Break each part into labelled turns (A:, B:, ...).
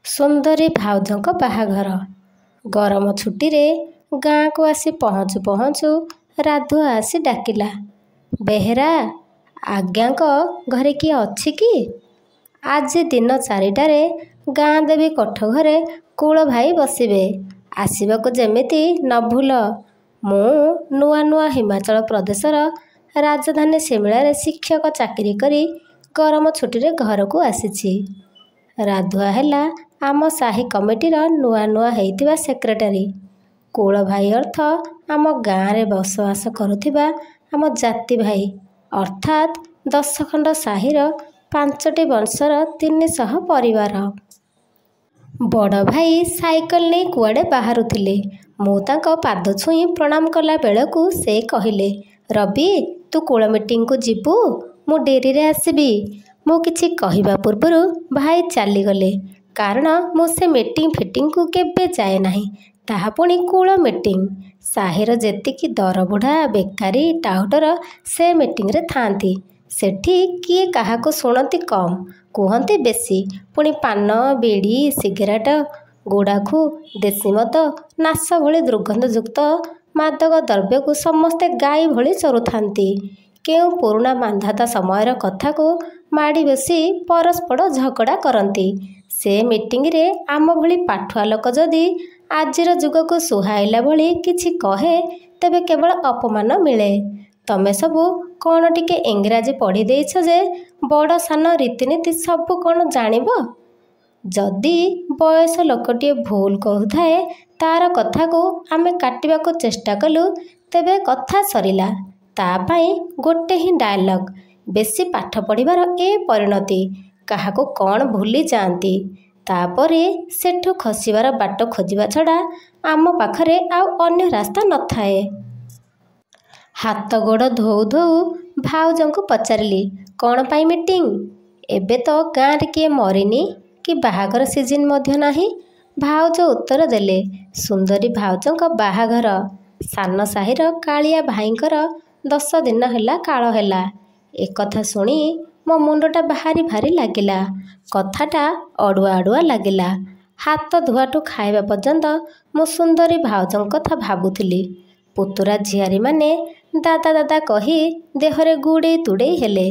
A: ସୁନ୍ଦରୀ ଭାଉଜଙ୍କ ବାହାଘର। ଗରମ ଛୁଟିରେ ଗାଁକୁ ଆସି ପହଞ୍ଚୁ ପହଞ୍ଚୁ ରାଧୁଆ ଆସି ଡାକିଲା, ବେହେରା ଆଜ୍ଞାଙ୍କ ଘରେ କିଏ ଅଛି କି? ଆଜି ଦିନ 4ଟାରେ ଗାଁ ଦେବୀ କୋଠଘରେ କୁଳଭାଇ ବସିବେ। ଆସିବାକୁ ଯେମିତି ନ ଭୁଲ। ମୁଁ ନୂଆ ନୂଆ ହିମାଚଳ ପ୍ରଦେଶର ରାଜଧାନୀ ଶିମଳାରେ ଶିକ୍ଷକ ଚାକିରି କରି ଗରମ ଛୁଟିରେ ଘରକୁ ଆସିଛି। ରାଧୁଆ ହେଲା ଆମ ସାହି କମିଟିର ନୂଆ ନୂଆ ହେଇଥିବା ସେକ୍ରେଟାରୀ। କୁଳଭାଇ ଅର୍ଥ ଆମ ଗାଁରେ ବସବାସ କରୁଥିବା ଆମ ଜାତିଭାଇ, ଅର୍ଥାତ୍ 10 ଖଣ୍ଡ ସାହିର 5ଟି ବଂଶର 300 ପରିବାର। ବଡ଼ଭାଇ ସାଇକେଲ ନେଇ କୁଆଡ଼େ ବାହାରୁଥିଲେ। ମୁଁ ତାଙ୍କ ପାଦ ଛୁଇଁ ପ୍ରଣାମ କଲା ବେଳକୁ ସେ କହିଲେ, ରବି, ତୁ କୁଳ ମିଟିଂକୁ ଯିବୁ? ମୁଁ ଡେରିରେ ଆସିବି। ମୁଁ କିଛି କହିବା ପୂର୍ବରୁ ଭାଇ ଚାଲିଗଲେ। କାରଣ ମୁଁ ସେ ମିଟିଂ ଫିଟିଂକୁ କେବେ ଯାଏ ନାହିଁ, ତାହା ପୁଣି କୁଳ ମିଟିଂ। ସାହିର ଯେତିକି ଦରବୁଢ଼ା, ବେକାରୀ, ଟାଉଟର ସେ ମିଟିଂରେ ଥାଆନ୍ତି। ସେଠି କିଏ କାହାକୁ ଶୁଣନ୍ତି କମ୍, କୁହନ୍ତି ବେଶି। ପୁଣି ପାନ, ବିଡ଼ି, ସିଗାରେଟ, ଗୁଡ଼ାଖୁ, ଦେଶୀ ମଦ, ନାଶ ଭଳି ଦୁର୍ଗନ୍ଧଯୁକ୍ତ ମାଦକ ଦ୍ରବ୍ୟକୁ ସମସ୍ତେ ଗାଈ ଭଳି ଚରୁଥାନ୍ତି। କେଉଁ ପୁରୁଣା ମାନ୍ଧାତା ସମୟର କଥାକୁ ମାଡ଼ି ବସି ପରସ୍ପର ଝଗଡ଼ା କରନ୍ତି। ସେ ମିଟିଂରେ ଆମ ଭଳି ପାଠୁଆ ଲୋକ ଯଦି ଆଜିର ଯୁଗକୁ ସୁହାଇଲା ଭଳି କିଛି କହେ, ତେବେ କେବଳ ଅପମାନ ମିଳେ। ତମେ ସବୁ କ'ଣ ଟିକେ ଇଂରାଜୀ ପଢ଼ି ଦେଇଛ ଯେ ବଡ଼ ସାନ ରୀତିନୀତି ସବୁ କ'ଣ ଜାଣିବ? ଯଦି ବୟସ ଲୋକଟିଏ ଭୁଲ କହୁଥାଏ, ତା'ର କଥାକୁ ଆମେ କାଟିବାକୁ ଚେଷ୍ଟା କଲୁ, ତେବେ କଥା ସରିଲା। ତା' ପାଇଁ ଗୋଟେ ହିଁ ଡାଇଲଗ, ବେଶି ପାଠ ପଢ଼ିବାର ଏ ପରିଣତି। କାହାକୁ କ'ଣ ଭୁଲି ଯାଆନ୍ତି। ତା'ପରେ ସେଠୁ ଖସିବାର ବାଟ ଖୋଜିବା ଛଡ଼ା ଆମ ପାଖରେ ଆଉ ଅନ୍ୟ ରାସ୍ତା ନଥାଏ। ହାତ ଗୋଡ଼ ଧୋଉ ଧୋଉ ଭାଉଜଙ୍କୁ ପଚାରିଲି, କ'ଣ ପାଇଁ ମିଟିଂ? ଏବେ ତ ଗାଁରେ କିଏ ମରିନି କି ବାହାଘର ସିଜିନ୍ ମଧ୍ୟ ନାହିଁ। ଭାଉଜ ଉତ୍ତର ଦେଲେ, ସୁନ୍ଦରୀ ଭାଉଜଙ୍କ ବାହାଘର। ସାନ ସାହିର କାଳିଆ ଭାଇଙ୍କର 10 ଦିନ ହେଲା କାଳ ହେଲା। ଏକଥା ଶୁଣି ମୋ ମୁଣ୍ଡଟା ଭାରି ଭାରି ଲାଗିଲା। କଥାଟା ଅଡ଼ୁଆ ଅଡ଼ୁଆ ଲାଗିଲା। ହାତ ଧୁଆଠୁ ଖାଇବା ପର୍ଯ୍ୟନ୍ତ ମୁଁ ସୁନ୍ଦରୀ ଭାଉଜଙ୍କ କଥା ଭାବୁଥିଲି। ପୁତୁରା ଝିଆରୀମାନେ ଦାଦା ଦାଦା କହି ଦେହରେ ଗୁଡ଼େଇ ତୁଡ଼େଇ ହେଲେ।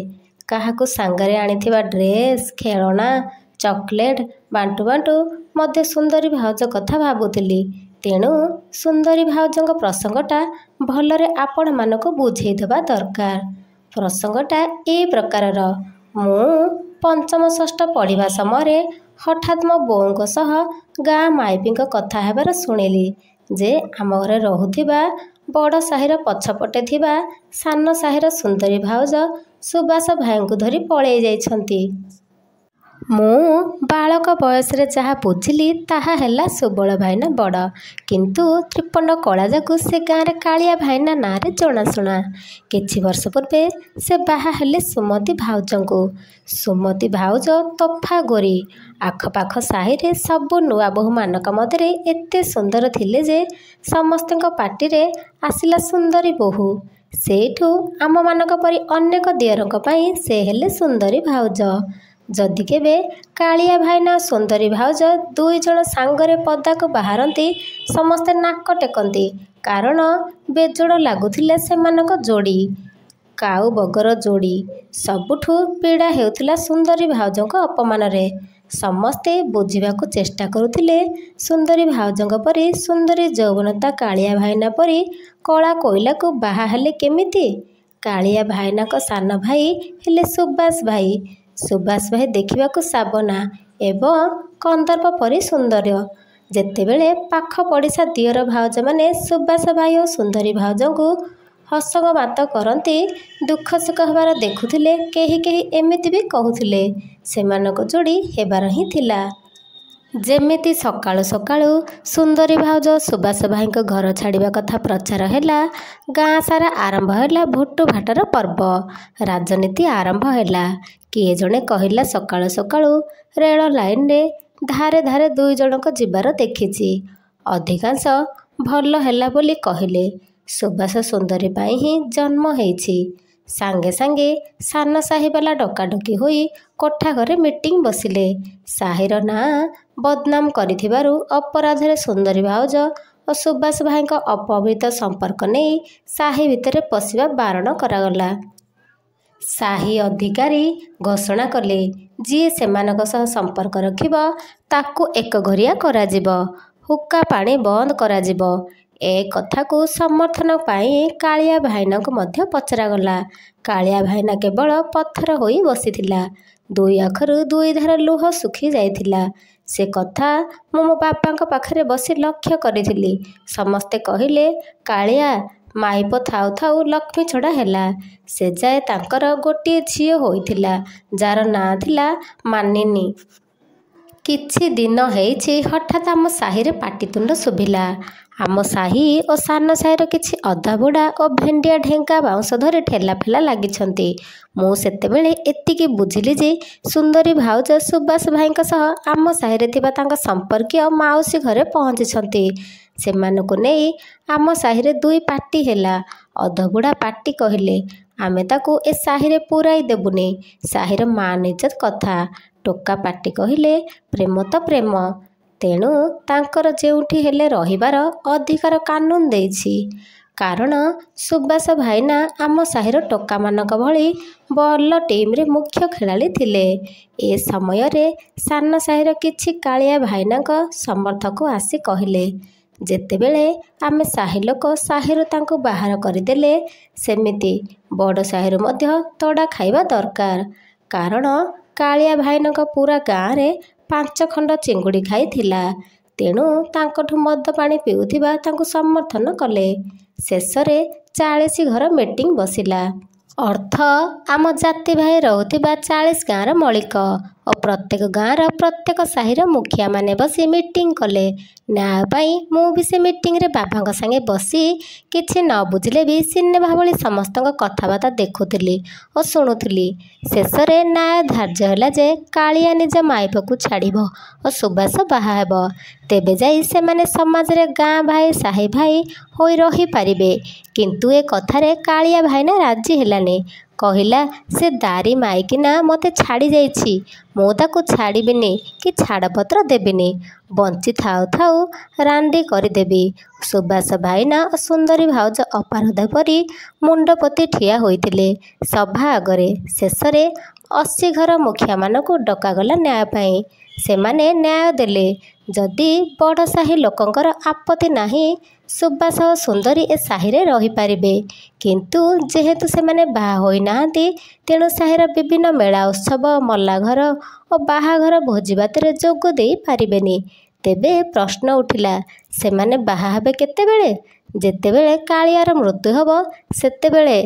A: କାହାକୁ ସାଙ୍ଗରେ ଆଣିଥିବା ଡ୍ରେସ୍, ଖେଳଣା, ଚକୋଲେଟ୍ ବାଣ୍ଟୁ ବାଣ୍ଟୁ ମଧ୍ୟ ସୁନ୍ଦରୀ ଭାଉଜ କଥା ଭାବୁଥିଲି। ତେଣୁ ସୁନ୍ଦରୀ ଭାଉଜଙ୍କ ପ୍ରସଙ୍ଗଟା ଭଲରେ ଆପଣମାନଙ୍କୁ ବୁଝେଇଦେବା ଦରକାର। ପ୍ରସଙ୍ଗଟା ଏ ପ୍ରକାରର। ମୁଁ ପଞ୍ଚମ ଷଷ୍ଠ ପଢ଼ିବା ସମୟରେ ହଠାତ୍ ମୋ ବୋଉଙ୍କ ସହ ଗାଁ ମାଇପିଙ୍କ କଥା ହେବାର ଶୁଣିଲି ଯେ ଆମ ଘରେ ରହୁଥିବା ବଡ଼ ସାହିର ପଛପଟେ ଥିବା ସାନ ସାହିର ସୁନ୍ଦରୀ ଭାଉଜ ସୁବାସ ଭାଇଙ୍କୁ ଧରି ପଳେଇ ଯାଇଛନ୍ତି। ମୁଁ ବାଳକ ବୟସରେ ଯାହା ବୁଝିଲି ତାହା ହେଲା, ସୁବଳ ଭାଇନା ବଡ଼, କିନ୍ତୁ ତ୍ରିପନ୍ନ କଳା ଯୋଗୁଁ ସେ ଗାଁରେ କାଳିଆ ଭାଇନା ନାଁରେ ଜଣାଶୁଣା। କିଛି ବର୍ଷ ପୂର୍ବେ ସେ ବାହା ହେଲେ ସୁମତୀ ଭାଉଜଙ୍କୁ। ସୁମତୀ ଭାଉଜ ତୋଫା ଗୋରୀ। ଆଖପାଖ ସାହିରେ ସବୁ ନୂଆବୋହୂମାନଙ୍କ ମଧ୍ୟରେ ଏତେ ସୁନ୍ଦର ଥିଲେ ଯେ ସମସ୍ତଙ୍କ ପାଟିରେ ଆସିଲା ସୁନ୍ଦରୀ ବୋହୂ। ସେଇଠୁ ଆମମାନଙ୍କ ପରି ଅନେକ ଦିଅରଙ୍କ ପାଇଁ ସେ ହେଲେ ସୁନ୍ଦରୀ ଭାଉଜ। ଯଦି କେବେ କାଳିଆ ଭାଇନା ଓ ସୁନ୍ଦରୀ ଭାଉଜ ଦୁଇଜଣ ସାଙ୍ଗରେ ପଦାକୁ ବାହାରନ୍ତି, ସମସ୍ତେ ନାକ ଟେକନ୍ତି। କାରଣ ବେଜୋଡ଼ ଲାଗୁଥିଲା ସେମାନଙ୍କ ଯୋଡ଼ି। କାଉ ବଗର ଯୋଡ଼ି। ସବୁଠୁ ପୀଡ଼ା ହେଉଥିଲା ସୁନ୍ଦରୀ ଭାଉଜଙ୍କ ଅପମାନରେ। ସମସ୍ତେ ବୁଝିବାକୁ ଚେଷ୍ଟା କରୁଥିଲେ, ସୁନ୍ଦରୀ ଭାଉଜଙ୍କ ପରି ସୁନ୍ଦରୀ ଯୌବନତା କାଳିଆ ଭାଇନା ପରି କଳା କୋଇଲାକୁ ବାହା ହେଲେ କେମିତି? କାଳିଆ ଭାଇନାଙ୍କ ସାନ ଭାଇ ହେଲେ ସୁବାସ ଭାଇ। ସୁବାସ ଭାଇ ଦେଖିବାକୁ ସାବନା ଏବଂ କନ୍ଦର୍ପ ପରି ସୁନ୍ଦର। ଯେତେବେଳେ ପାଖ ପଡ଼ିଶା ଦିଅର ଭାଉଜମାନେ ସୁବାସ ଭାଇ ଓ ସୁନ୍ଦରୀ ଭାଉଜଙ୍କୁ ହସଗମାତ କରନ୍ତି, ଦୁଃଖ ସୁଖ ହେବାର ଦେଖୁଥିଲେ, କେହି କେହି ଏମିତି ବି କହୁଥିଲେ, ସେମାନଙ୍କ ଯୋଡ଼ି ହେବାର ହିଁ ଥିଲା। ଯେମିତି ସକାଳୁ ସକାଳୁ ସୁନ୍ଦରୀ ଭାଉଜ ସୁବାସ ଭାଇଙ୍କ ଘର ଛାଡ଼ିବା କଥା ପ୍ରଚାର ହେଲା, ଗାଁ ସାରା ଆରମ୍ଭ ହେଲା ଭୁଟୁଭାଟାର ପର୍ବ। ରାଜନୀତି ଆରମ୍ଭ ହେଲା। କିଏ ଜଣେ କହିଲା, ସକାଳୁ ସକାଳୁ ରେଳ ଲାଇନରେ ଧାରେ ଧାରେ ଦୁଇଜଣଙ୍କ ଯିବାର ଦେଖିଛି। ଅଧିକାଂଶ ଭଲ ହେଲା ବୋଲି କହିଲେ। ସୁବାସ ସୁନ୍ଦରୀ ପାଇଁ ହିଁ ଜନ୍ମ ହେଇଛି। ସାଙ୍ଗେ ସାଙ୍ଗେ ସାନ ସାହିବାଲା ଡକାଡକି ହୋଇ କୋଠାଘରେ ମିଟିଂ ବସିଲେ। ସାହିର ନାଁ ବଦନାମ କରିଥିବାରୁ ଅପରାଧରେ ସୁନ୍ଦରୀ ଭାଉଜ ଓ ସୁବାସ ଭାଇଙ୍କ ଅପବିତ୍ର ସମ୍ପର୍କ ନେଇ ସାହି ଭିତରେ ପଶିବା ବାରଣ କରାଗଲା। ସାହି ଅଧିକାରୀ ଘୋଷଣା କଲେ, ଯିଏ ସେମାନଙ୍କ ସହ ସମ୍ପର୍କ ରଖିବ ତାକୁ ଏକଘରିଆ କରାଯିବ, ହୁକ୍କା ପାଣି ବନ୍ଦ କରାଯିବ। ଏ କଥାକୁ ସମର୍ଥନ ପାଇଁ କାଳିଆ ଭାଇନାଙ୍କୁ ମଧ୍ୟ ପଚରାଗଲା। କାଳିଆ ଭାଇନା କେବଳ ପଥର ହୋଇ ବସିଥିଲା। ଦୁଇ ଆଖିରୁ ଦୁଇଧାର ଲୁହ ଶୁଖି ଯାଇଥିଲା। ସେ କଥା ମୁଁ ମୋ ବାପାଙ୍କ ପାଖରେ ବସି ଲକ୍ଷ୍ୟ କରିଥିଲି। ସମସ୍ତେ କହିଲେ, କାଳିଆ ମାଇପ ଥାଉ ଥାଉ ଲକ୍ଷ୍ମୀଛଡ଼ା ହେଲା। ସେଯାଏ ତାଙ୍କର ଗୋଟିଏ ଝିଅ ହୋଇଥିଲା, ଯାର ନାଁ ଥିଲା ମାନିନୀ। କିଛି ଦିନ ହେଇଛି ହଠାତ୍ ଆମ ସାହିରେ ପାଟିତୁଣ୍ଡ ଶୁଭିଲା। ଆମ ସାହି ଓ ସାନ ସାହିର କିଛି ଅଧାବୁଢ଼ା ଓ ଭେଣ୍ଡିଆ ଢେଙ୍କା ବାଉଁଶ ଧରି ଠେଲାପେଲା ଲାଗିଛନ୍ତି। ମୁଁ ସେତେବେଳେ ଏତିକି ବୁଝିଲି ଯେ ସୁନ୍ଦରୀ ଭାଉଜ ସୁବାସ ଭାଇଙ୍କ ସହ ଆମ ସାହିରେ ଥିବା ତାଙ୍କ ସମ୍ପର୍କୀୟ ମାଉସୀ ଘରେ ପହଞ୍ଚିଛନ୍ତି। ସେମାନଙ୍କୁ ନେଇ ଆମ ସାହିରେ ଦୁଇ ପାଟି ହେଲା। ଅଧବୁଢ଼ା ପାଟି କହିଲେ, ଆମେ ତାକୁ ଏ ସାହିରେ ପୂରାଇ ଦେବୁନି, ସାହିର ମାନ ଇଜ୍ଜତ କଥା। ଟୋକା ପାଟି କହିଲେ, ପ୍ରେମ ତ ପ୍ରେମ, ତେଣୁ ତାଙ୍କର ଯେଉଁଠି ହେଲେ ରହିବାର ଅଧିକାର କାନୁନ ଦେଇଛି। କାରଣ ସୁବାସ ଭାଇନା ଆମ ସାହିର ଟୋକାମାନଙ୍କ ଭଳି ଭଲ ଟିମ୍ରେ ମୁଖ୍ୟ ଖେଳାଳି ଥିଲେ। ଏ ସମୟରେ ସାନ ସାହିର କିଛି କାଳିଆ ଭାଇନାଙ୍କ ସମର୍ଥକ ଆସି କହିଲେ, ଯେତେବେଳେ ଆମେ ସାହି ଲୋକ ସାହିରୁ ତାଙ୍କୁ ବାହାର କରିଦେଲେ, ସେମିତି ବଡ଼ ସାହିରୁ ମଧ୍ୟ ତଡ଼ା ଖାଇବା ଦରକାର। କାରଣ କାଳିଆ ଭାଇନାଙ୍କ ପୂରା ଗାଁରେ 5 ଖଣ୍ଡ ଚିଙ୍ଗୁଡ଼ି ଘାଇ ଥିଲା। ତେଣୁ ତାଙ୍କଠୁ ମଦ ପାଣି ପିଉଥିବା ତାଙ୍କୁ ସମର୍ଥନ କଲେ। ଶେଷରେ 40 ଘର ମିଟିଂ ବସିଲା। ଅର୍ଥ ଆମ ଜାତି ଭାଇ ରହୁଥିବା 40 ଗାଁର ମଳିକ ଓ ପ୍ରତ୍ୟେକ ଗାଁର ପ୍ରତ୍ୟେକ ସାହିର ମୁଖିଆମାନେ ବସି ମିଟିଂ କଲେ ନ୍ୟାୟ ପାଇଁ। ମୁଁ ବି ସେ ମିଟିଂରେ ବାବାଙ୍କ ସାଙ୍ଗେ ବସି କିଛି ନ ବୁଝିଲେ ବି ସିନେମା ଭଳି ସମସ୍ତଙ୍କ କଥାବାର୍ତ୍ତା ଦେଖୁଥିଲି ଓ ଶୁଣୁଥିଲି। ଶେଷରେ ନ୍ୟାୟ ଧାର୍ଯ୍ୟ ହେଲା ଯେ କାଳିଆ ନିଜ ମାଇପକୁ ଛାଡ଼ିବ ଓ ସୁବାସ ବାହା ହେବ। ତେବେ ଯାଇ ସେମାନେ ସମାଜରେ ଗାଁ ଭାଇ ସାହି ଭାଇ ହୋଇ ରହିପାରିବେ। କିନ୍ତୁ ଏ କଥାରେ କାଳିଆ ଭାଇନା ରାଜି ହେଲାନି। କହିଲା, ସେ ଦାରୀ ମାଇକିନା ମୋତେ ଛାଡ଼ି ଯାଇଛି, ମୁଁ ତାକୁ ଛାଡ଼ିବିନି କି ଛାଡ଼ପତ୍ର ଦେବିନି, ବଞ୍ଚି ଥାଉ ଥାଉ ରାଣ୍ଡି କରିଦେବି। ସୁବାସ ଭାଇନା ଓ ସୁନ୍ଦରୀ ଭାଉଜ ଅପରାଧୀ ପରି ମୁଣ୍ଡ ପୋତି ଠିଆ ହୋଇଥିଲେ ସଭା ଆଗରେ। ଶେଷରେ 80 ଘର ମୁଖିଆମାନଙ୍କୁ ଡକାଗଲା ନ୍ୟାୟ ପାଇଁ। ସେମାନେ ନ୍ୟାୟ ଦେଲେ, ଯଦି ବଡ଼ ସାହି ଲୋକଙ୍କର ଆପତ୍ତି ନାହିଁ, ସୁବାସ ଓ ସୁନ୍ଦରୀ ଏ ସାହିରେ ରହିପାରିବେ। କିନ୍ତୁ ଯେହେତୁ ସେମାନେ ବାହା ହୋଇନାହାନ୍ତି, ତେଣୁ ସାହିର ବିଭିନ୍ନ ମେଳା ଉତ୍ସବ, ମଲାଘର ଓ ବାହାଘର ଭୋଜିଭାତରେ ଯୋଗ ଦେଇ ପାରିବେନି। ତେବେ ପ୍ରଶ୍ନ ଉଠିଲା, ସେମାନେ ବାହା ହେବେ କେତେବେଳେ? ଯେତେବେଳେ କାଳିଆର ମୃତ୍ୟୁ ହେବ ସେତେବେଳେ।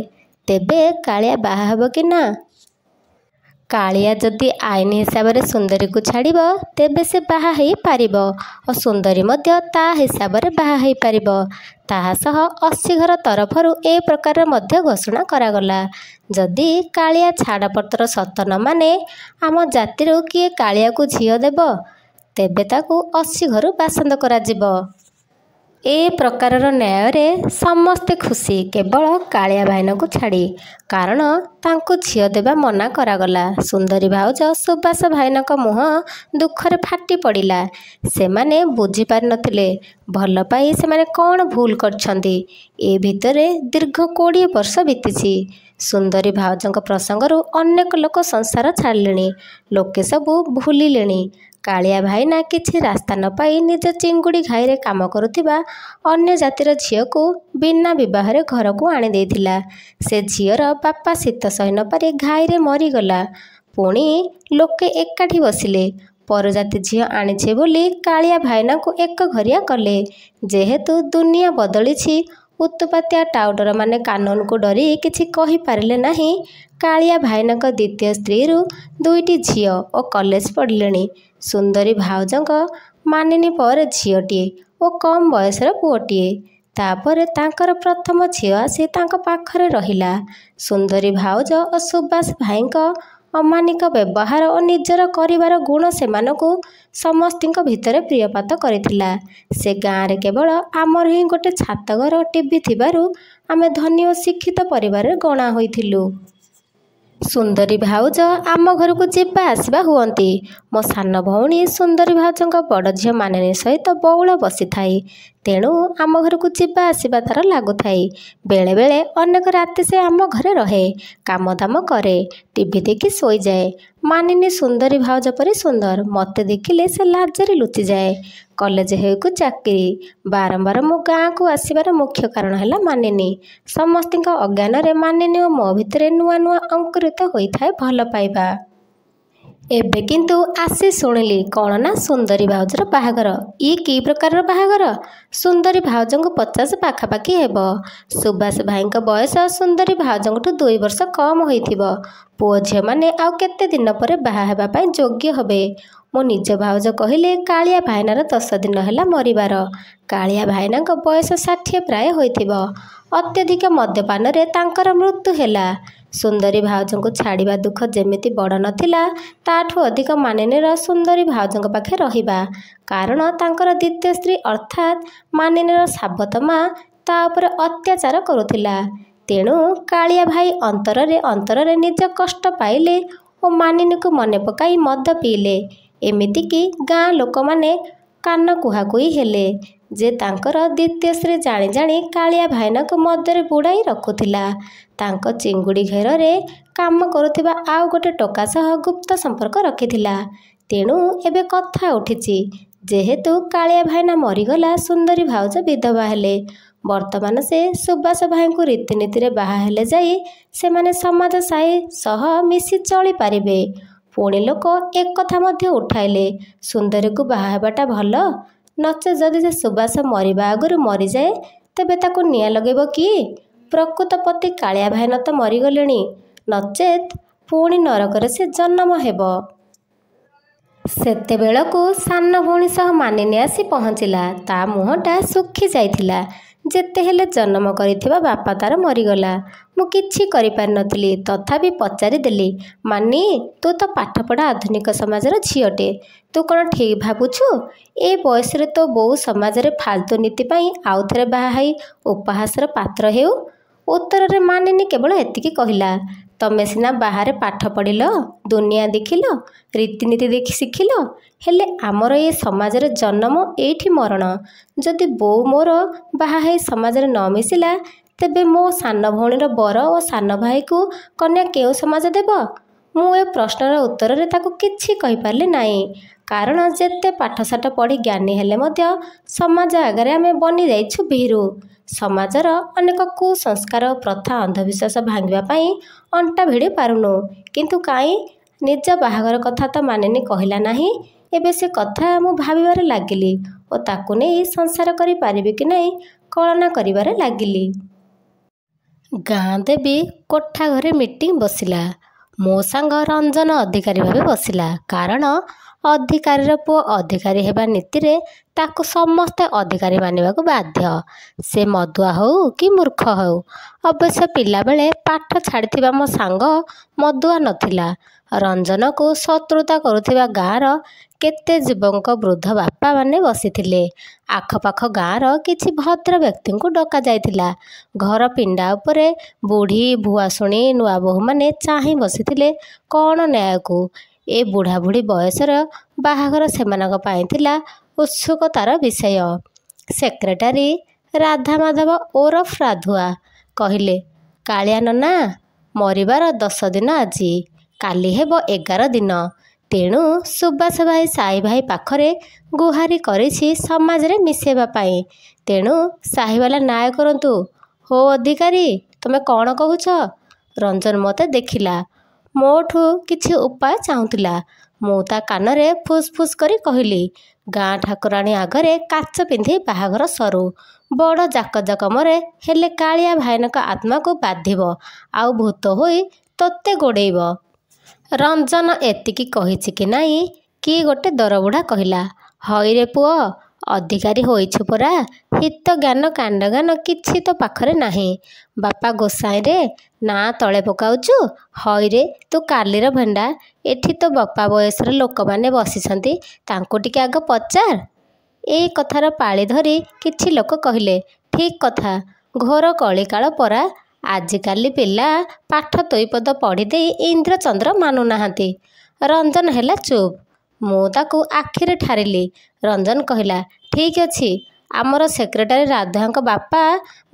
A: ତେବେ କାଳିଆ ବାହା ହେବ କି ନା? କାଳିଆ ଯଦି ଆଇନ ହିସାବରେ ସୁନ୍ଦରୀକୁ ଛାଡ଼ିବ, ତେବେ ସେ ବାହା ହେଇପାରିବ ଓ ସୁନ୍ଦରୀ ମଧ୍ୟ ତା ହିସାବରେ ବାହା ହେଇପାରିବ। ତାହା ସହ 80 ଘର ତରଫରୁ ଏ ପ୍ରକାରର ମଧ୍ୟ ଘୋଷଣା କରାଗଲା, ଯଦି କାଳିଆ ଛାଡ଼ପତ୍ର ସତ ନ ମାନେ, ଆମ ଜାତିରୁ କିଏ କାଳିଆକୁ ଝିଅ ଦେବ, ତେବେ ତାକୁ 80 ଘରୁ ବାସନ୍ଦ କରାଯିବ। ଏ ପ୍ରକାରର ନ୍ୟାୟରେ ସମସ୍ତେ ଖୁସି, କେବଳ କାଳିଆ ଭାଇନାଙ୍କୁ ଛାଡ଼ି। କାରଣ ତାଙ୍କୁ ଝିଅ ଦେବା ମନା କରାଗଲା। ସୁନ୍ଦରୀ ଭାଉଜ, ସୁବାସ ଭାଇନାଙ୍କ ମୁହଁ ଦୁଃଖରେ ଫାଟି ପଡ଼ିଲା। ସେମାନେ ବୁଝିପାରିନଥିଲେ ଭଲ ପାଇ ସେମାନେ କ'ଣ ଭୁଲ କରିଛନ୍ତି। ଏ ଭିତରେ ଦୀର୍ଘ 20 ବର୍ଷ ବିତିଛି। ସୁନ୍ଦରୀ ଭାଉଜଙ୍କ ପ୍ରସଙ୍ଗରୁ ଅନେକ ଲୋକ ସଂସାର ଛାଡ଼ିଲେଣି। ଲୋକେ ସବୁ ଭୁଲିଲେଣି। କାଳିଆ ଭାଇନା କିଛି ରାସ୍ତା ନ ପାଇ ନିଜ ଚିଙ୍ଗୁଡ଼ି ଘାଇରେ କାମ କରୁଥିବା ଅନ୍ୟ ଜାତିର ଝିଅକୁ ବିନା ବିବାହରେ ଘରକୁ ଆଣିଦେଇଥିଲା। ସେ ଝିଅର ବାପା ଶୀତ ସହି ନ ପାରି ଘାଇରେ ମରିଗଲା। ପୁଣି ଲୋକେ ଏକାଠି ବସିଲେ। ପରଜାତି ଝିଅ ଆଣିଛେ ବୋଲି କାଳିଆ ଭାଇନାଙ୍କୁ ଏକଘରିଆ କଲେ। ଯେହେତୁ ଦୁନିଆ ବଦଳିଛି, ଉତୁପାତିଆ ଟାଉଟରମାନେ କାନୁନକୁ ଡରି କିଛି କହିପାରିଲେ ନାହିଁ। କାଳିଆ ଭାଇନାଙ୍କ ଦ୍ୱିତୀୟ ସ୍ତ୍ରୀରୁ ଦୁଇଟି ଝିଅ ଓ କଲେଜ ପଢ଼ିଲେଣି। ସୁନ୍ଦରୀ ଭାଉଜଙ୍କ ମାନିନୀ ପରେ ଝିଅଟିଏ ଓ କମ୍ ବୟସର ପୁଅଟିଏ। ତାପରେ ତାଙ୍କର ପ୍ରଥମ ଝିଅ ଆସି ତାଙ୍କ ପାଖରେ ରହିଲା। ସୁନ୍ଦରୀ ଭାଉଜ ଓ ସୁବାସ ଭାଇଙ୍କ ଅମାନିକ ବ୍ୟବହାର ଓ ନିଜର କରିବାର ଗୁଣ ସେମାନଙ୍କୁ ସମସ୍ତିଙ୍କ ଭିତରେ ପ୍ରିୟପାତ୍ର କରିଥିଲା। ସେ ଗାଁରେ କେବଳ ଆମର ହିଁ ଗୋଟେ ଛାତଘର, ଟିଭି ଥିବାରୁ ଆମେ ଧନୀ ଓ ଶିକ୍ଷିତ ପରିବାରରେ ଗଣା ହୋଇଥିଲୁ। ସୁନ୍ଦରୀ ଭାଉଜ ଆମ ଘରକୁ ଯିବା ଆସିବା ହୁଅନ୍ତି। ମୋ ସାନ ଭଉଣୀ ସୁନ୍ଦରୀ ଭାଉଜଙ୍କ ବଡ଼ ଝିଅ ମାନିନୀ ସହିତ ବଉଳ ବସିଥାଏ। ତେଣୁ ଆମ ଘରକୁ ଯିବା ଆସିବା ତା'ର ଲାଗୁଥାଏ। ବେଳେବେଳେ ଅନେକ ରାତି ସେ ଆମ ଘରେ ରହେ, କାମଦାମ କରେ, ଟିଭି ଦେଖି ଶୋଇଯାଏ। ମାନିନୀ ସୁନ୍ଦରୀ ଭାଉଜ ପରି ସୁନ୍ଦର। ମୋତେ ଦେଖିଲେ ସେ ଲାଜରେ ଲୁଚିଯାଏ। କଲେଜ ହେଉ କି ଚାକିରି, ବାରମ୍ବାର ମୁଁ ଗାଁକୁ ଆସିବାର ମୁଖ୍ୟ କାରଣ ହେଲା ମାନିନୀ। ସମସ୍ତଙ୍କ ଅଜ୍ଞାନରେ ମାନିନୀ ଓ ମୋ ଭିତରେ ନୂଆ ନୂଆ ଅଙ୍କୁରିତ ହୋଇଥାଏ ଭଲ ପାଇବା। ଏବେ କିନ୍ତୁ ଆସି ଶୁଣିଲି କ'ଣ ନା ସୁନ୍ଦରୀ ଭାଉଜର ବାହାଘର। ଇଏ କି ପ୍ରକାରର ବାହାଘର? ସୁନ୍ଦରୀ ଭାଉଜଙ୍କୁ 50 ପାଖାପାଖି ହେବ। ସୁଭାଷ ଭାଇଙ୍କ ବୟସ ସୁନ୍ଦରୀ ଭାଉଜଙ୍କଠୁ 2 ବର୍ଷ କମ୍ ହୋଇଥିବ। ପୁଅ ଝିଅମାନେ ଆଉ କେତେ ଦିନ ପରେ ବାହା ହେବା ପାଇଁ ଯୋଗ୍ୟ ହେବେ। ମୋ ନିଜ ଭାଉଜ କହିଲେ କାଳିଆ ଭାଇନାର 10 ଦିନ ହେଲା ମରିବାର। କାଳିଆ ଭାଇନାଙ୍କ ବୟସ 60 ପ୍ରାୟ ହୋଇଥିବ। ଅତ୍ୟଧିକ ମଦ୍ୟପାନରେ ତାଙ୍କର ମୃତ୍ୟୁ ହେଲା। ସୁନ୍ଦରୀ ଭାଉଜଙ୍କୁ ଛାଡ଼ିବା ଦୁଃଖ ଯେମିତି ବଡ଼ ନଥିଲା, ତା'ଠୁ ଅଧିକ ମାନିନୀର ସୁନ୍ଦରୀ ଭାଉଜଙ୍କ ପାଖେ ରହିବା। କାରଣ ତାଙ୍କର ଦ୍ୱିତୀୟ ସ୍ତ୍ରୀ ଅର୍ଥାତ୍ ମାନିନୀର ସାବତ ମା ତା' ଉପରେ ଅତ୍ୟାଚାର କରୁଥିଲା। ତେଣୁ କାଳିଆ ଭାଇ ଅନ୍ତରରେ ଅନ୍ତରରେ ନିଜ କଷ୍ଟ ପାଇଲେ ଓ ମାନିନୀକୁ ମନେ ପକାଇ ମଦ ପିଇଲେ। ଏମିତିକି ଗାଁ ଲୋକମାନେ କାନ କୁହାକୁହି ହେଲେ ଯେ ତାଙ୍କର ଦ୍ୱିତୀୟ ସ୍ତ୍ରୀ ଜାଣି ଜାଣି କାଳିଆ ଭାଇନାଙ୍କୁ ମଦରେ ବୁଡ଼ାଇ ରଖୁଥିଲା। ତାଙ୍କ ଚିଙ୍ଗୁଡ଼ି ଘେରରେ କାମ କରୁଥିବା ଆଉ ଗୋଟେ ଟୋକା ସହ ଗୁପ୍ତ ସମ୍ପର୍କ ରଖିଥିଲା। ତେଣୁ ଏବେ କଥା ଉଠିଛି, ଯେହେତୁ କାଳିଆ ଭାଇନା ମରିଗଲା, ସୁନ୍ଦରୀ ଭାଉଜ ବିଧବା ହେଲେ। ବର୍ତ୍ତମାନ ସେ ସୁଭାଷ ଭାଇଙ୍କୁ ରୀତିନୀତିରେ ବାହା ହେଲେ ଯାଇ ସେମାନେ ସମାଜ ସାହି ସହ ମିଶି ଚଳିପାରିବେ। ପୁଣି ଲୋକ ଏକଥା ମଧ୍ୟ ଉଠାଇଲେ, ସୁନ୍ଦରୀକୁ ବାହା ହେବାଟା ଭଲ, ନଚେତ୍ ଯଦି ସେ ସୁଭାଷ ମରିବା ଆଗରୁ ମରିଯାଏ ତେବେ ତାକୁ ନିଆଁ ଲଗାଇବ କିଏ? ପ୍ରକୃତ ପତି କାଳିଆ ଭାଇନା ତ ମରିଗଲେଣି, ନଚେତ୍ ପୁଣି ନରକରେ ସେ ଜନ୍ମ ହେବ। ସେତେବେଳକୁ ସାନ ଭଉଣୀ ସହ ମାନିନୀ ଆସି ପହଞ୍ଚିଲା। ତା' ମୁହଁଟା ଶୁଖି ଯାଇଥିଲା। ଯେତେହେଲେ ଜନ୍ମ କରିଥିବା ବାପା ତା'ର ମରିଗଲା। ମୁଁ କିଛି କରିପାରିନଥିଲି। ତଥାପି ପଚାରିଦେଲି, ମାନି, ତୁ ତ ପାଠପଢ଼ା ଆଧୁନିକ ସମାଜର ଝିଅଟେ। ତୁ କ'ଣ ଠିକ୍ ଭାବୁଛୁ ଏ ବୟସରେ ତୋ ବୋଉ ସମାଜରେ ଫାଲତୁ ନୀତି ପାଇଁ ଆଉଥରେ ବାହା ହେଇ ଉପହାସର ପାତ୍ର ହେଉ? ଉତ୍ତରରେ ମାନିନୀ କେବଳ ଏତିକି କହିଲା, ତମେ ସିନା ବାହାରେ ପାଠ ପଢ଼ିଲ, ଦୁନିଆ ଦେଖିଲ, ରୀତିନୀତି ଦେଖି ଶିଖିଲ, ହେଲେ ଆମର ଏ ସମାଜରେ ଜନ୍ମ, ଏଇଠି ମରଣ। ଯଦି ବୋଉ ମୋର ବାହା ହେଇ ସମାଜରେ ନ ମିଶିଲା, ତେବେ ମୋ ସାନ ଭଉଣୀର ବର ଓ ସାନ ଭାଇକୁ କନ୍ୟା କେଉଁ ସମାଜ ଦେବ? ମୁଁ ଏ ପ୍ରଶ୍ନର ଉତ୍ତରରେ ତାକୁ କିଛି କହିପାରିଲି ନାହିଁ। କାରଣ ଯେତେ ପାଠଶାଠ ପଢ଼ି ଜ୍ଞାନୀ ହେଲେ ମଧ୍ୟ ସମାଜ ଆଗରେ ଆମେ ବନିଯାଇଛୁ ଭୀରୁ। ସମାଜର ଅନେକ କୁସଂସ୍କାର, ପ୍ରଥା, ଅନ୍ଧବିଶ୍ୱାସ ଭାଙ୍ଗିବା ପାଇଁ ଅଣ୍ଟା ଭିଡ଼ି ପାରୁନୁ। କିନ୍ତୁ କାହିଁ ନିଜ ବାହାଘର କଥା ତ ମାନିନୀ କହିଲା ନାହିଁ। ଏବେ ସେ କଥା ମୁଁ ଭାବିବାରେ ଲାଗିଲି ଓ ତାକୁ ନେଇ ସଂସାର କରିପାରିବି କି ନାହିଁ କଳନା କରିବାରେ ଲାଗିଲି। ଗାଁ ଦେବୀ କୋଠା ଘରେ ମିଟିଂ ବସିଲା। ମୋ ସାଙ୍ଗ ରଞ୍ଜନ ଅଧିକାରୀ ଭାବେ ବସିଲା। କାରଣ ଅଧିକାରୀର ପୁଅ ଅଧିକାରୀ ହେବା ନୀତିରେ ତାକୁ ସମସ୍ତେ ଅଧିକାରୀ ମାନିବାକୁ ବାଧ୍ୟ, ସେ ମଦୁଆ ହେଉ କି ମୂର୍ଖ ହେଉ। ଅବଶ୍ୟ ପିଲାବେଳେ ପାଠ ଛାଡ଼ିଥିବା ମୋ ସାଙ୍ଗ ମଦୁଆ ନଥିଲା। ରଞ୍ଜନକୁ ଶତ୍ରୁତା କରୁଥିବା ଗାଁର କେତେ ଯୁବକ ବୃଦ୍ଧ ବାପାମାନେ ବସିଥିଲେ। ଆଖପାଖ ଗାଁର କିଛି ଭଦ୍ର ବ୍ୟକ୍ତିଙ୍କୁ ଡକାଯାଇଥିଲା। ଘର ପିଣ୍ଡା ଉପରେ ବୁଢ଼ୀ, ଭୁଆସୁଣୀ, ନୂଆବୋହୂମାନେ ଚାହିଁ ବସିଥିଲେ କ'ଣ ନ୍ୟାୟକୁ। ଏ ବୁଢ଼ାବୁଢ଼ୀ ବୟସର ବାହାଘର ସେମାନଙ୍କ ପାଇଁ ଥିଲା ଉତ୍ସୁକତାର ବିଷୟ। ସେକ୍ରେଟାରୀ ରାଧାମାଧବ ଓରଫ ରାଧୁଆ କହିଲେ, କାଳିଆ ନନା ମରିବାର 10 ଦିନ ଆଜି, କାଲି ହେବ 11 ଦିନ। ତେଣୁ ସୁଭାଷ ଭାଇ ସାହି ଭାଇ ପାଖରେ ଗୁହାରି କରିଛି ସମାଜରେ ମିଶାଇବା ପାଇଁ। ତେଣୁ ସାହିବାଲା ନ୍ୟାୟ କରନ୍ତୁ। ହୋ ଅଧିକାରୀ, ତମେ କ'ଣ କହୁଛ? ରଞ୍ଜନ ମୋତେ ଦେଖିଲା। ମୋଠୁ କିଛି ଉପାୟ ଚାହୁଁଥିଲା। ମୁଁ ତା' କାନରେ ଫୁସ୍ ଫୁସ୍ କରି କହିଲି, ଗାଁ ଠାକୁରାଣୀ ଆଗରେ କାଚ ପିନ୍ଧି ବାହାଘର ସରୁ। ବଡ଼ ଜାକଜମକରେ ହେଲେ କାଳିଆ ଭାଇନାଙ୍କ ଆତ୍ମାକୁ ବାଧିବ, ଆଉ ଭୂତ ହୋଇ ତୋତେ ଗୋଡ଼େଇବ। ରଞ୍ଜନ ଏତିକି କହିଛି କି ନାହିଁ, କି ଗୋଟେ ଦରବୁଢ଼ା କହିଲା, ହଇରେ ପୁଅ, ଅଧିକାରୀ ହୋଇଛୁ ପରା, ହିତ ଜ୍ଞାନ କାଣ୍ଡଜ୍ଞାନ କିଛି ତୋ ପାଖରେ ନାହିଁ। ବାପା ଗୋସାଇଁରେ ନାଁ ତଳେ ପକାଉଛୁ। ହଇରେ ତୁ କାଲିର ଭେଣ୍ଡା, ଏଠି ତୋ ବାପା ବୟସର ଲୋକମାନେ ବସିଛନ୍ତି, ତାଙ୍କୁ ଟିକେ ଆଗ ପଚାର। ଏଇ କଥାର ପାଳି ଧରି କିଛି ଲୋକ କହିଲେ, ଠିକ୍ କଥା, ଘୋର କଳିକାଳ ପରା, ଆଜିକାଲି ପିଲା ପାଠ ତୋଇପଦ ପଢ଼ିଦେଇ ଇନ୍ଦ୍ରଚନ୍ଦ୍ର ମାନୁନାହାନ୍ତି। ରଞ୍ଜନ ହେଲା ଚୁପ୍। ମୁଁ ତାକୁ ଆଖିରେ ଠାରିଲି। ରଞ୍ଜନ କହିଲା, ଠିକ୍ ଅଛି, ଆମର ସେକ୍ରେଟାରୀ ରାଧୁଆଙ୍କ ବାପା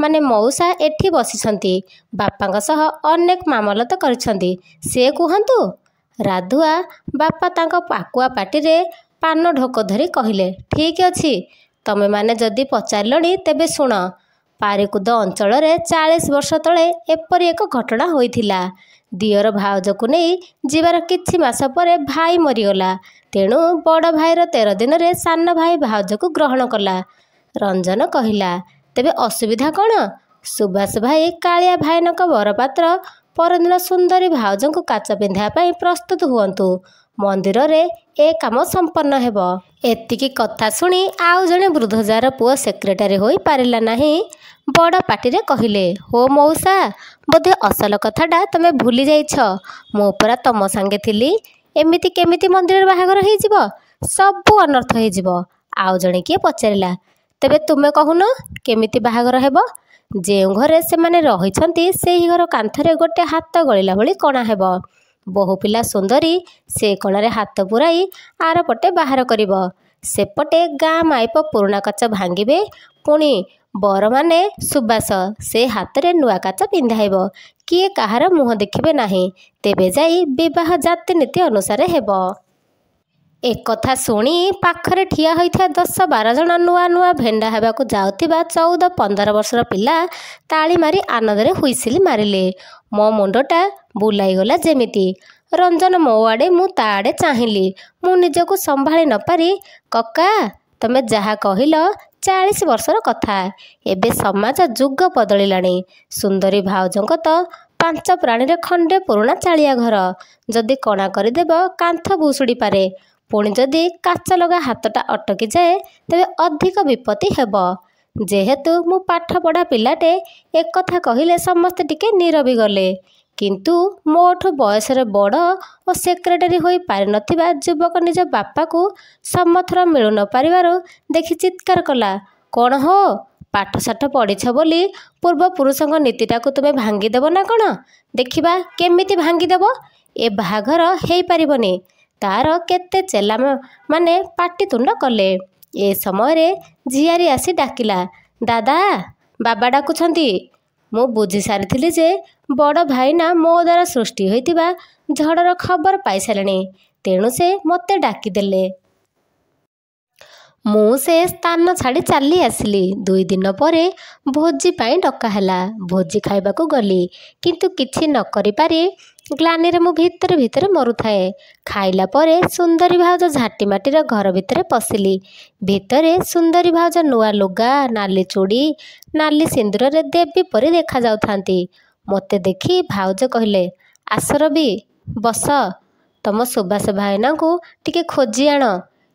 A: ମାନେ ମଉସା ଏଠି ବସିଛନ୍ତି। ବାପାଙ୍କ ସହ ଅନେକ ମାମଲତ କରିଛନ୍ତି, ସେ କୁହନ୍ତୁ। ରାଧୁଆ ବାପା ତାଙ୍କ ପାକୁଆ ପାଟିରେ ପାନ ଢୋକ ଧରି କହିଲେ, ଠିକ୍ ଅଛି, ତମେମାନେ ଯଦି ପଚାରିଲଣି ତେବେ ଶୁଣ। ପାରିକୁଦ ଅଞ୍ଚଳରେ 40 ବର୍ଷ ତଳେ ଏପରି ଏକ ଘଟଣା ହୋଇଥିଲା। ଦିଅର ଭାଉଜକୁ ନେଇ ଯିବାର କିଛି ମାସ ପରେ ଭାଇ ମରିଗଲା। ତେଣୁ ବଡ଼ ଭାଇର 13 ଦିନରେ ସାନ ଭାଇ ଭାଉଜକୁ ଗ୍ରହଣ କଲା। ରଞ୍ଜନ କହିଲା, ତେବେ ଅସୁବିଧା କ'ଣ? ସୁଭାଷ ଭାଇ କାଳିଆ ଭାଇନାଙ୍କ ବରପାତ୍ର ପରଦିନ ସୁନ୍ଦରୀ ଭାଉଜଙ୍କୁ କାଚ ପିନ୍ଧାଇବା ପାଇଁ ପ୍ରସ୍ତୁତ ହୁଅନ୍ତୁ। ମନ୍ଦିରରେ ଏ କାମ ସମ୍ପନ୍ନ ହେବ। ଏତିକି କଥା ଶୁଣି ଆଉ ଜଣେ ବୃଦ୍ଧ, ଯାହାର ପୁଅ ସେକ୍ରେଟାରୀ ହୋଇ ପାରିଲା ନାହିଁ, ବଡ଼ ପାଟିରେ କହିଲେ, ହୋ ମଉସା, ବୋଧେ ଅସଲ କଥାଟା ତମେ ଭୁଲି ଯାଇଛ। ମୁଁ ପରା ତମ ସାଙ୍ଗେ ଥିଲି। ଏମିତି କେମିତି ମନ୍ଦିରରେ ବାହାଘର ହେଇଯିବ? ସବୁ ଅନର୍ଥ ହେଇଯିବ। ଆଉ ଜଣେ କିଏ ପଚାରିଲା, ତେବେ ତୁମେ କହୁନ କେମିତି ବାହାଘର ହେବ? ଯେଉଁ ଘରେ ସେମାନେ ରହିଛନ୍ତି ସେହି ଘର କାନ୍ଥରେ ଗୋଟେ ହାତ ଗଳିଲା ଭଳି କଣା ହେବ। ବୋହୂ ପିଲା ସୁନ୍ଦରୀ ସେ କଣାରେ ହାତ ପୂରାଇ ଆରପଟେ ବାହାର କରିବ। ସେପଟେ ଗାଁ ମାଇପ ପୁରୁଣା କାଚ ଭାଙ୍ଗିବେ। ପୁଣି ବରମାନେ ସୁବାସ ସେ ହାତରେ ନୂଆ କାଚ ପିନ୍ଧାଇବ। କିଏ କାହାର ମୁହଁ ଦେଖିବେ ନାହିଁ। ତେବେ ଯାଇ ବିବାହ ଜାତିନୀତି ଅନୁସାରେ ହେବ। ଏକଥା ଶୁଣି ପାଖରେ ଠିଆ ହୋଇଥିବା 10 12 ଜଣ ନୂଆ ନୂଆ ଭେଣ୍ଡା ହେବାକୁ ଯାଉଥିବା 14 15 ବର୍ଷର ପିଲା ତାଳି ମାରି ଆନନ୍ଦରେ ହୁଇସିଲ ମାରିଲେ। ମୋ ମୁଣ୍ଡଟା ବୁଲାଇଗଲା ଯେମିତି। ରଞ୍ଜନ ମୋ ଆଡ଼େ, ମୁଁ ତା ଆଡ଼େ ଚାହିଁଲି। ମୁଁ ନିଜକୁ ସମ୍ଭାଳି ନପାରି, କକା, ତମେ ଯାହା କହିଲ 40 ବର୍ଷର କଥା। ଏବେ ସମାଜ ଯୁଗ ବଦଳିଲାଣି। ସୁନ୍ଦରୀ ଭାଉଜଙ୍କ ତ ପାଞ୍ଚ ପ୍ରାଣୀରେ ଖଣ୍ଡେ ପୁରୁଣା ଚାଳିଆ ଘର। ଯଦି କଣା କରିଦେବ କାନ୍ଥ ଭୁଷୁଡ଼ି ପାରେ। ପୁଣି ଯଦି କାଚ ଲଗା ହାତଟା ଅଟକିଯାଏ ତେବେ ଅଧିକ ବିପତ୍ତି ହେବ। ଯେହେତୁ ମୁଁ ପାଠପଢ଼ା ପିଲାଟେ, ଏକଥା କହିଲେ ସମସ୍ତେ ଟିକେ ନୀରବି ଗଲେ। କିନ୍ତୁ ମୋଠୁ ବୟସରେ ବଡ଼ ଓ ସେକ୍ରେଟାରୀ ହୋଇ ପାରିନଥିବା ଯୁବକ ନିଜ ବାପାକୁ ସମର୍ଥନ ମିଳୁ ନ ପାରିବାରୁ ଦେଖି ଚିତ୍କାର କଲା, କ'ଣ ହୋ, ପାଠଶାଠ ପଢ଼ିଛ ବୋଲି ପୂର୍ବପୁରୁଷଙ୍କ ନୀତିଟାକୁ ତୁମେ ଭାଙ୍ଗିଦେବ ନା କ'ଣ? ଦେଖିବା କେମିତି ଭାଙ୍ଗିଦେବ। ଏ ବାହାଘର ହେଇପାରିବନି। ତାର କେତେ ଚେଲା ମାନେ ପାଟିତୁଣ୍ଡ କଲେ। ଏ ସମୟରେ ଝିଆରୀ ଆସି ଡାକିଲା, ଦାଦା, ବାବା ଡାକୁଛନ୍ତି। ମୁଁ ବୁଝି ସାରିଥିଲି ଯେ ବଡ଼ ଭାଇନା ମୋ ଦ୍ୱାରା ସୃଷ୍ଟି ହୋଇଥିବା ଝଡ଼ର ଖବର ପାଇସାରିଲେଣି, ତେଣୁ ସେ ମୋତେ ଡାକିଦେଲେ। ମୁଁ ସେ ସ୍ଥାନ ଛାଡ଼ି ଚାଲି ଆସିଲି। 2 ଦିନ ପରେ ଭୋଜି ପାଇଁ ଡକା ହେଲା। ଭୋଜି ଖାଇବାକୁ ଗଲି, କିନ୍ତୁ କିଛି ନ କରିପାରି ଗ୍ଲାନିରେ ମୁଁ ଭିତରେ ଭିତରେ ମରୁଥାଏ। ଖାଇଲା ପରେ ସୁନ୍ଦରୀ ଭାଉଜ ଝାଟିମାଟିର ଘର ଭିତରେ ପଶିଲି। ଭିତରେ ସୁନ୍ଦରୀ ଭାଉଜ ନୂଆ ଲୁଗା, ନାଲି ଚୁଡ଼ି, ନାଲି ସିନ୍ଦୁରରେ ଦେବୀ ପରି ଦେଖାଯାଉଥାନ୍ତି। ମୋତେ ଦେଖି ଭାଉଜ କହିଲେ, ଆସ ରବି, ବସ। ତମ ସୁବାସ ଭାଇନାଙ୍କୁ ଟିକେ ଖୋଜି ଆଣ।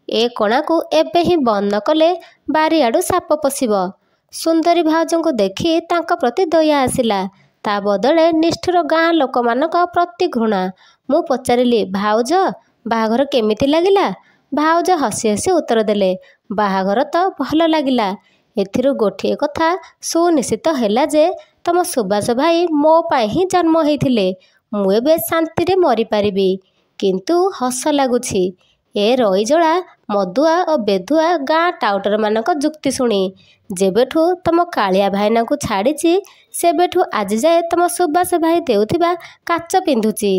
A: ଏ କଣାକୁ ଏବେ ହିଁ ବନ୍ଦ ନ କଲେ ବାରିଆଡ଼ୁ ସାପ ପଶିବ। ସୁନ୍ଦରୀ ଭାଉଜଙ୍କୁ ଦେଖି ତାଙ୍କ ପ୍ରତି ଦୟା ଆସିଲା, ତା ବଦଳେ ନିଷ୍ଠୁର ଗାଁ ଲୋକମାନଙ୍କ ପ୍ରତି ଘୃଣା। ମୁଁ ପଚାରିଲି, ଭାଉଜ, ବାହାଘର କେମିତି ଲାଗିଲା? ଭାଉଜ ହସି ହସି ଉତ୍ତର ଦେଲେ, ବାହାଘର ତ ଭଲ ଲାଗିଲା। ଏଥିରୁ ଗୋଟିଏ କଥା ସୁନିଶ୍ଚିତ ହେଲା ଯେ ତମ ସୁବାସ ଭାଇ ମୋ ପାଇଁ ହିଁ ଜନ୍ମ ହେଇଥିଲେ। ମୁଁ ଏବେ ଶାନ୍ତିରେ ମରିପାରିବି। କିନ୍ତୁ ହସ ଲାଗୁଛି ଏ ରଇଜଳା, ମଦୁଆ ଓ ବେଧୁଆ ଗାଁ ଟାଉଟରମାନଙ୍କ ଯୁକ୍ତି ଶୁଣି। ଯେବେଠୁ ତମ କାଳିଆ ଭାଇନାଙ୍କୁ ଛାଡ଼ିଛି ସେବେଠୁ ଆଜିଯାଏ ତମ ସୁବାସ ଭାଇ ଦେଉଥିବା କାଚ ପିନ୍ଧୁଛି।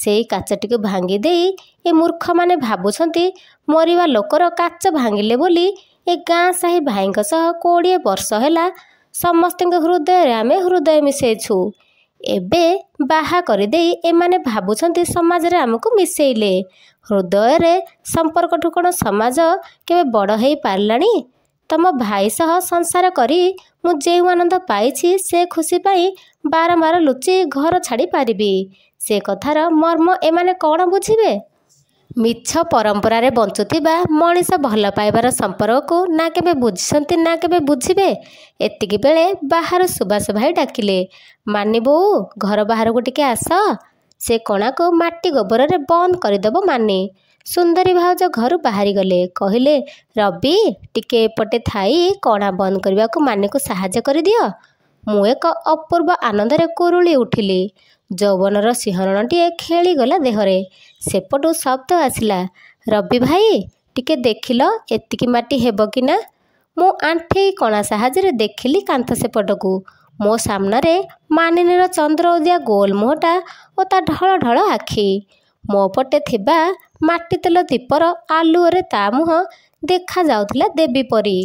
A: ସେଇ କାଚଟିକୁ ଭାଙ୍ଗି ଦେଇ ଏ ମୂର୍ଖମାନେ ଭାବୁଛନ୍ତି ମରିବା ଲୋକର କାଚ ଭାଙ୍ଗିଲେ ବୋଲି ଏ ଗାଁ ସାହି ଭାଇଙ୍କ ସହ 20 ବର୍ଷ ହେଲା ସମସ୍ତଙ୍କ ହୃଦୟରେ ଆମେ ହୃଦୟ ମିଶେଇଛୁ। ଏବେ ବାହା କରିଦେଇ ଏମାନେ ଭାବୁଛନ୍ତି ସମାଜରେ ଆମକୁ ମିଶେଇଲେ। ହୃଦୟରେ ସମ୍ପର୍କଠୁ କ'ଣ ସମାଜ କେବେ ବଡ଼ ହେଇପାରିଲାଣି? ତମ ଭାଇ ସହ ସଂସାର କରି ମୁଁ ଯେଉଁ ଆନନ୍ଦ ପାଇଛି ସେ ଖୁସି ପାଇଁ ବାରମ୍ବାର ଲୁଚି ଘର ଛାଡ଼ି ପାରିବି। ସେ କଥାର ମର୍ମ ଏମାନେ କ'ଣ ବୁଝିବେ? ମିଛ ପରମ୍ପରାରେ ବଞ୍ଚୁଥିବା ମଣିଷ ଭଲ ପାଇବାର ସମ୍ପର୍କକୁ ନା କେବେ ବୁଝିଛନ୍ତି ନା କେବେ ବୁଝିବେ। ଏତିକି ବେଳେ ବାହାରୁ ସୁବାସ ଭାଇ ଡାକିଲେ, ମାନି ବୋଉ, ଘର ବାହାରକୁ ଟିକେ ଆସ। ସେ କଣାକୁ ମାଟି ଗୋବରରେ ବନ୍ଦ କରିଦେବ ମାନି। ସୁନ୍ଦରୀ ଭାଉଜ ଘରୁ ବାହାରିଗଲେ। କହିଲେ, ରବି, ଟିକେ ଏପଟେ ଥାଇ କଣା ବନ୍ଦ କରିବାକୁ ମାନିକୁ ସାହାଯ୍ୟ କରିଦିଅ। ମୁଁ ଏକ ଅପୂର୍ବ ଆନନ୍ଦରେ କୁରୁଳି ଉଠିଲି। ଯୌବନର ଶିହରଣଟିଏ ଖେଳିଗଲା ଦେହରେ। ସେପଟୁ ଶବ୍ଦ ଆସିଲା, ରବି ଭାଇ, ଟିକେ ଦେଖିଲ ଏତିକି ମାଟି ହେବ କି ନା? ମୁଁ ଆଣ୍ଠେଇ କଣା ସାହାଯ୍ୟରେ ଦେଖିଲି କାନ୍ଥ ସେପଟକୁ। ମୋ ସାମ୍ନାରେ ମାନିନୀର ଚନ୍ଦ୍ରଉଦିଆ ଗୋଲ ମୁହଁଟା ଓ ତା ଢଳ ଢଳ ଆଖି। ମୋ ପଟେ ଥିବା ମାଟିତେଲ ଦୀପର ଆଲୁଅରେ ତା ମୁହଁ ଦେଖାଯାଉଥିଲା ଦେବୀ ପରି।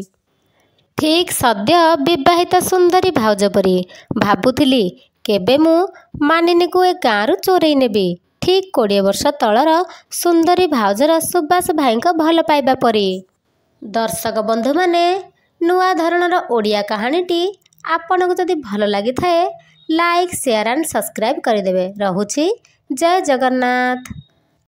A: ଠିକ୍ ସଦ୍ୟ ବିବାହିତ ସୁନ୍ଦରୀ ଭାଉଜ ପରି। ଭାବୁଥିଲି, କେବେ ମୁଁ ମାନିନୀକୁ ଏ ଗାଁରୁ ଚୋରେଇ ନେବି, ଠିକ୍ 20 ବର୍ଷ ତଳର ସୁନ୍ଦରୀ ଭାଉଜର ସୁବାସ ଭାଇଙ୍କ ଭଲ ପାଇବା ପରି। ଦର୍ଶକ ବନ୍ଧୁମାନେ, ନୂଆ ଧରଣର ଓଡ଼ିଆ କାହାଣୀଟି ଆପଣଙ୍କୁ ଯଦି ଭଲ ଲାଗିଥାଏ, ଲାଇକ୍, ସେୟାର ଆଣ୍ଡ ସବସ୍କ୍ରାଇବ୍ କରିଦେବେ। ରହୁଛି, ଜୟ ଜଗନ୍ନାଥ।